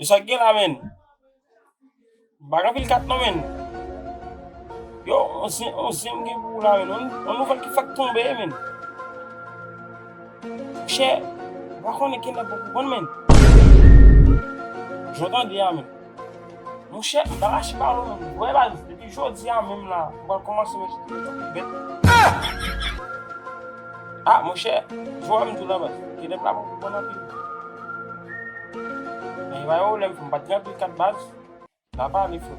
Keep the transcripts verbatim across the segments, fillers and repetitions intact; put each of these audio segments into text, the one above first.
Yo, sa k gen la, menn? M pa gen anpil kat non, menn. Yo, on zen, on zen m gen pou ou la, menn. On, on nouvèl ki fèk tonbe, menn. Monchè, ou pa konnen kilè pou konprann, menn. Jan w tande a, menn. Monchè, m ta rache bal ou menm. Wè baz, depi jodi a menm la, m pral kòmanse mete telefòn bèt. Ah, monchè, jwè m di w la baz. Kenèp la poko bon anpil. Men pa gen pwoblèm, m pa t gen anpil kat baz. N a pale, frè.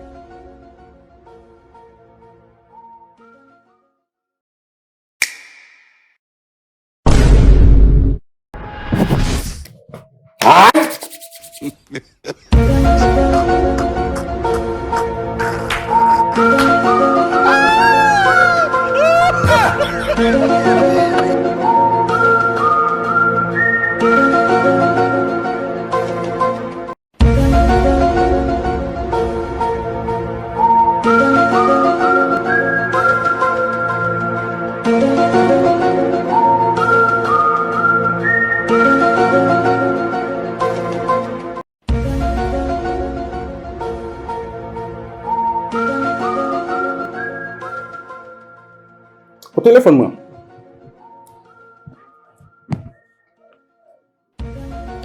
Pou telefòn mwen.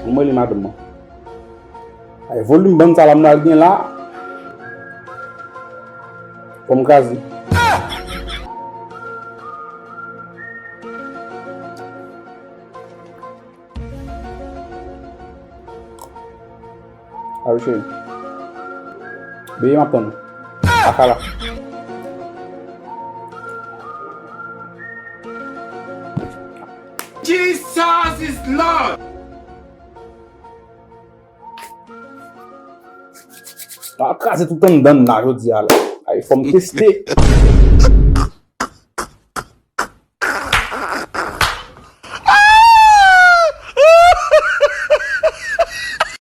Mwen rele madanm mwen. Ay, volim bann sa la m pral gen la. Fò m kraze. A wi, cheri. Bebe, m ap tann ou. Akala. Jesus is Lord! N ap kraze tout anndan n la jodi a la. Ay, fò m teste.